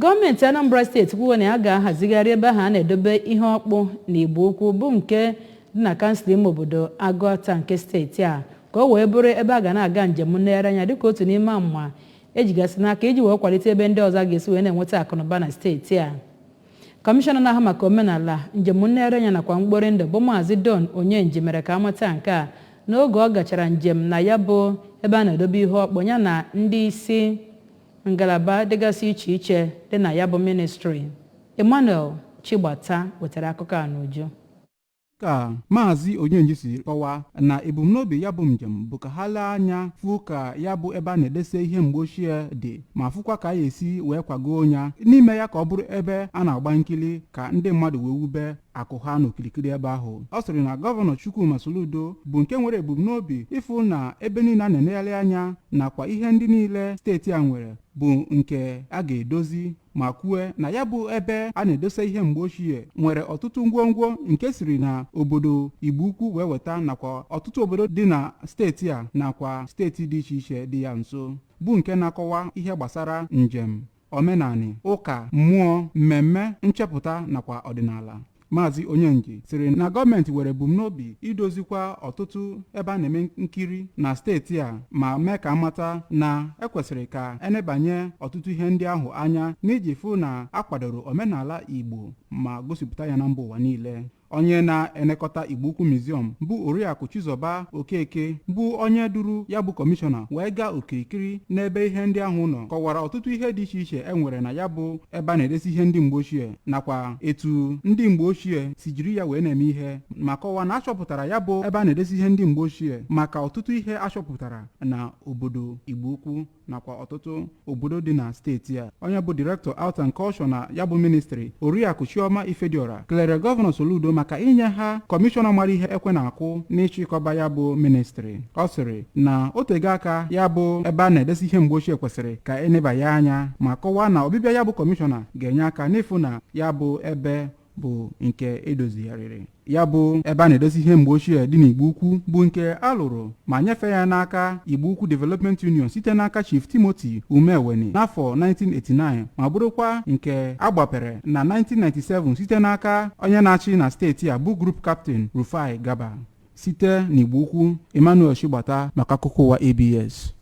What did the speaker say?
Gọọmenti Anambra Steeti kwuo na ya ga-ahazigharị ebe ahụ a na-edobe ihe ọkpụ na Igbo Ukwu, bụ nke dị na kansụl ime obodo Agụata nke steeti a, ka o wee bụrụ ebe a ga na-aga njem nlegharị anya, dịka otu n'ime amụma ejigasị n'aka iji wee kwalite ebe ndị ọzọ a ga-esi wee na-enweta akụnụba na steeti a. Kọmishọna na-ahụ maka omenala, njem nlegharị anya nakwa mkpori ndụ, bụ Maazị Don Onyenji, mere ka amata nke a n'oge ọ gachara njem na ya bụ ebe a na-edobe ihe ọkpụ, ya na ndị isi ngalaba dịgasị iche iche dị na ya bụ ministri. Emmanuel Chigbata wetara akụkọ a n'uju. Ka Maazị Onyenji si kọwaa na ebumnobi ya bụ njem bụ ka ha lee anya fụ ka ya bụ ebe a na-edese ihe mgbe ochie dị, ma fụkwa ka a esi wee kwago ya n'ime ya ka ọ bụrụ ebe a na-agba nkili, ka ndị mmadụ wee wube akụ ha n'okirikiri ebe ahụ. Ọ sịrị na Gọvanọ Chukwuma Soludo bụ nke nwere ebumnobi ịfụ na ebe niile a na-enegharị anya nakwa ihe ndị niile steeti a nwere bụ nke a ga-edozi, ma kwue na ya bụ ebe a na-edosa ihe mgbe ochie nwere ọtụtụ ngwongwo nke siri na obodo Igbo Ukwu wee weta, nakwa ọtụtụ obodo dị na steeti a nakwa steeti dị iche iche dị ya nso, bụ nke na-akọwa ihe gbasara njem omenani, ụka, mmụọ, mmemme nchepụta nakwa ọdịnala. Maazị Onyenji sịrị na gọọmenti nwere ebumnobi idozikwa ọtụtụ ebe a na-eme nkiri na steeti a, ma mee ka amata na ekwesịrị ka enebanye ọtụtụ ihe ndị ahụ anya n'iji fụ na a kwadoro omenala Igbo ma gosipụta ya na mba ụwa niile. Onye na-elekọta Igbo Ukwu Museum, bụ Oriakụ Chizoba Okeke, bụ onye duru ya bụ kọmishọna wee gaa okirikiri n'ebe ihe ndị ahụ nọ, kọwara ọtụtụ ihe dị iche iche e nwere na ya bụ ebe a na-edesi ihe ndị mgbe ochie nakwa etu ndị mgbe ochie si jiri ya wee na-eme ihe, ma kọwaa na achọpụtara ya bụ ebe a na-edesi ihe ndị mgbe ochie maka ọtụtụ ihe achọpụtara na obodo Igbo Ukwu nakwa ọtụtụ obodo dị na steeti a. Onye bụ Director Art and Culture na ya bụ ministri, Oriakụ Chioma Ifediora, kelere Gọvanọ Soludo maka inye ha kọmishọna mara ihe ekwe na-akwụ n'ịchịkọba ya bụ ministri. Ọ sịrị na o tego aka ya bụ ebe a na-edesi ihe mgbe ochie kwesịrị ka eneba ya anya, ma kọwaa na ọbịbịa ya bụ kọmishọna ga-enye aka n'ịfụ na ya bụ ebe bụ nke edozigharịrị. Ya bụ ebe a na-edozi ihe mgbe ochie dị n'Igbo Ukwu bụ nke a lụrụ ma nyefee ya n'aka Igbo Ukwu Development Union site n'aka Chief Timothy Umeweni n'afọ 1989, ma bụrụkwa nke a gbapere na 1997 site n'aka onye na-achị na steeti a, bụ Group Captain Rufai Gaba. Site n'Igbo Ukwu, Emmanuel Chigbata maka akụkọ ụwa ABS.